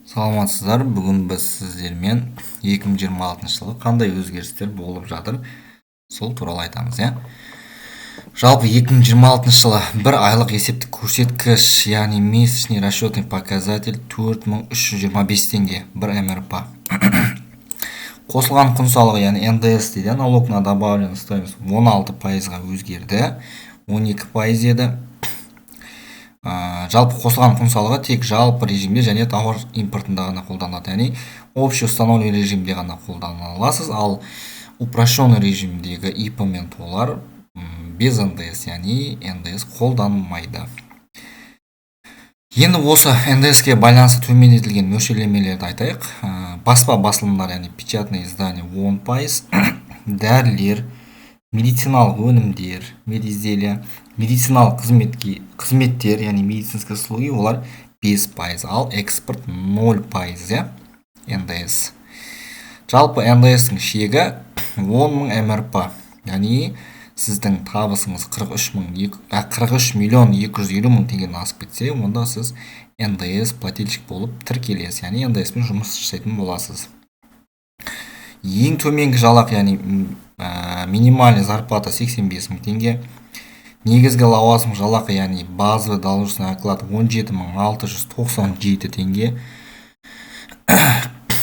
Саламатсыздар! Бүгін біз сіздермен 2026 жылы қандай өзгерістер болып жатыр, сол туралы айтамыз, иә. Жалпы 2026 жылы бір айлық есептік көрсеткіш, яғни месячный расчетный показатель 4325 теңге бір МРП. Қосылған құн салығы, яғни НДС дейді, налог на добавленную стоимость, 16%-ға өзгерді, 12% еді. Жалпы қосылған құн салығы тек жалпы режимде және тауар импортында ғана қолданылады, яғни общеустановленный режимде ғана қолдана аласыз. Ал упрощенный режимдегі ИП мен ТОО-лар без НДС, яғни НДС қолданылмайды. Енді осы НДС-ке байланысты төмендетілген мөлшерлемелерді айтайық. Баспа басылымдар, яғни печатные издания, 10%, дәрілер, медициналық өнімдер, медизделия, медициналық қызметтер, яғни медицинские услуги, олар 5%, ал экспорт 0%, иә, НДС. Жалпы НДС-ның шегі 10 мың МРП, яғни сіздің табысыңыз 43 миллион 250 мың теңгеден асып кетсе, онда сіз НДС плательщик болып тіркелесіз, яғни НДС пен жұмыс жасайтын боласыз. Ең төменгі жалақы, яғни минимальный зарплата, 85 мың теңге. Негізгі лауазым жалақы, яғни базовый должностной оклад, 17 мың 697 теңге.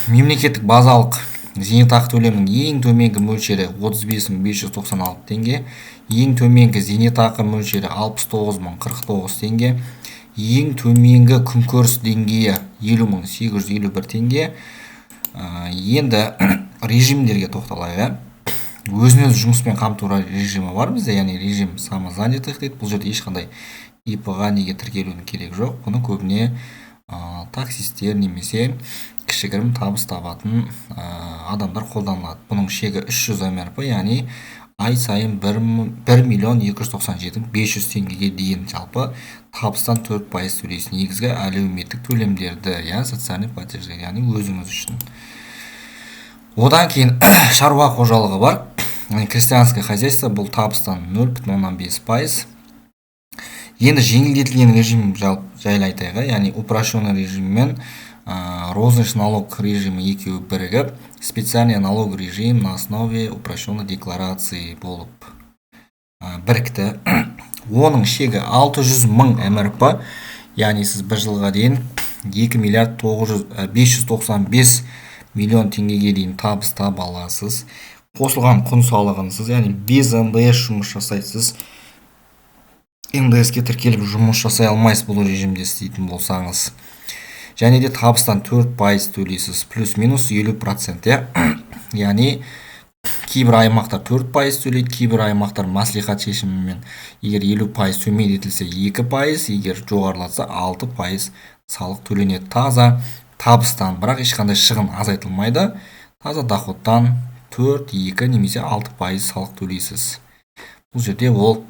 Мемлекеттік базалық зейнетақы төлемінің ең төменгі мөлшері 35 мың 596 теңге, ең төменгі зейнетақы мөлшері 69 мың 49 теңге, ең төменгі күнкөріс деңгейі 50 мың 851 теңге. Енді режимдерге тоқталайық, иә. Өзін өзі жұмыспен қамту режимі бар бізде, яғни режим самозанятых дейді. Бұл жерде ешқандай ИП ға неге тіркелудің керегі жоқ. Бұны көбіне таксисттер немесе кішігірім табыс табатын адамдар қолданылады. Бұның шегі 300 МРП, яғни ай сайын 1 миллион 297 мың 500 теңгеге дейін жалпы табыстан 4% төлейсіз негізгі әлеуметтік төлемдерді, иә, социальный платеждер, яғни өзіңіз үшін. Одан кейін шаруа қожалығы бар, яғни крестьянское хозяйство, бұл табыстан 0,5%. Енді жеңілдетілген режим жайлы айтайық, иә, яғни упрощенный режим мен розничный налог режимі екеуі бірігіп, специальный налог режим на основе упрощенной декларации болып бірікті. Оның шегі 600 мың МРП, яғни сіз бір жылға дейін 2 миллиард 900, 595 миллион теңгеге дейін табыс таба аласыз қосылған құн салығынсыз, яғни без НДС жұмыс жасайсыз. НДС-ке тіркеліп жұмыс жасай алмайсыз бұл режимде істейтін болсаңыз. Және де табыстан 4% төлейсіз, плюс минус 50%, иә. Яғни кейбір аймақтар 4% төлейді, кейбір аймақтар мәслихат шешімімен егер 50% төмендетілсе, 2%, егер жоғарылатса, 6% салық төленеді таза табыстан, бірақ ешқандай шығын азайтылмайды. Таза доходтан 4, 2 немесе 6% салық төлейсіз. Бұл жерде ол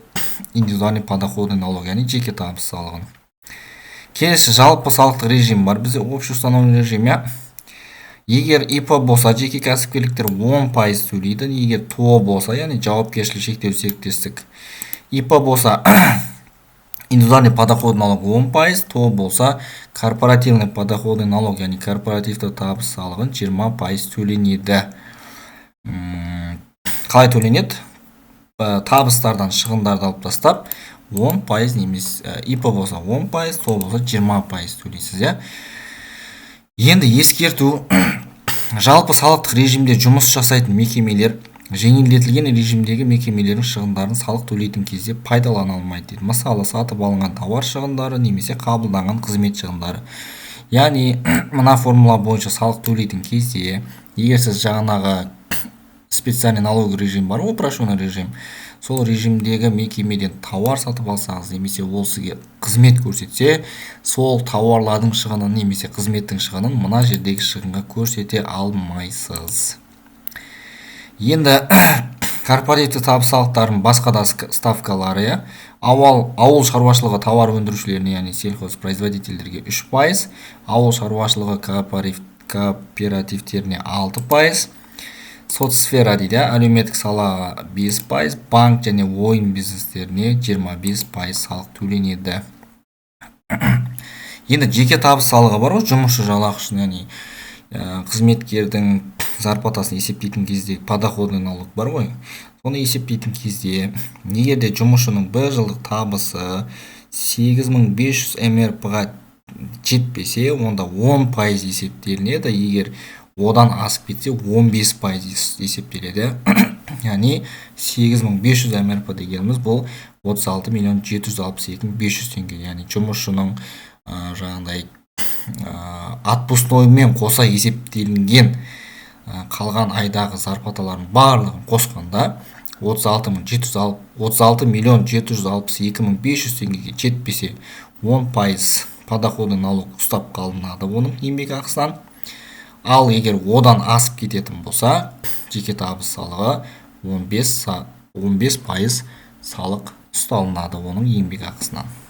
индивидуальный подоходный налог, яғни жеке табыс салығын. Келесі жалпы салықтық режим бар бізде, общеустановленный режим, иә. Егер ИП болса, жеке кәсіпкерліктер 10% төлейді. Егер ТОО болса, яғни жауапкершілігі шектеулі серіктестік, ИП болса, индивидуальный подоходный налог 10%, ТОО болса, корпоративный подоходный налог, яғни корпоративті табыс салығын 20% төленеді. Қалай төленеді? Табыстардан шығындарды алып тастап 10% немесе ИП болса 10%, ТОО болса 20% төлейсіз, иә. Енді ескерту: жалпы салықтық режимде жұмыс жасайтын мекемелер жеңілдетілген режимдегі мекемелердің шығындарын салық төлейтін кезде пайдалана алмайды дейді. Мысалы, сатып алынған тауар шығындары немесе қабылданған қызмет шығындары. Яғни мына формула бойынша салық төлейтін кезде, егер сіз жаңағы специальный налоговый режим бар ғой, упрощенный режим, сол режимдегі мекемеден тауар сатып алсаңыз немесе ол сізге қызмет көрсетсе, сол тауарлардың шығынын немесе қызметтің шығынын мына жердегі шығынға көрсете алмайсыз. Енді корпоративті табыс салықтарының басқа да ставкалары, иә. Ауыл шаруашылығы тауар өндірушілеріне, яғни сельхозпроизводительдерге 3%, ауыл шаруашылығы кооперативтеріне 6%, соцсфера дейді, әлеуметтік салаға 5%, банк және ойын бизнестеріне 25% салық төленеді. Енді жеке табыс салығы бар ғой, жұмысшы жалақысын, яғни қызметкердің зарплатасын есептейтін кезде подоходный налог бар ғой. Соны есептейтін кезде, егер де жұмысшының бір жылдық табысы 8500 МРП-ға жетпесе, онда 10% есептелінеді. Егер одан асып кетсе, 15% есептеледі. Яғни 8500 МРП дегеніміз бұл 36 миллион 762 мың 500 теңге. Яғни жұмысшының жаңағыдай отпускноймен қоса есептелінген қалған айдағы зарплаталардың барлығын қосқанда 36 миллион 762 мың 500 теңгеге жетпесе, 10% подоходный налог ұстап қалынады оның еңбекақысынан. Ал егер одан асып кететін болса, жеке табыс салығы 15% салық ұсталынады оның еңбекақысынан.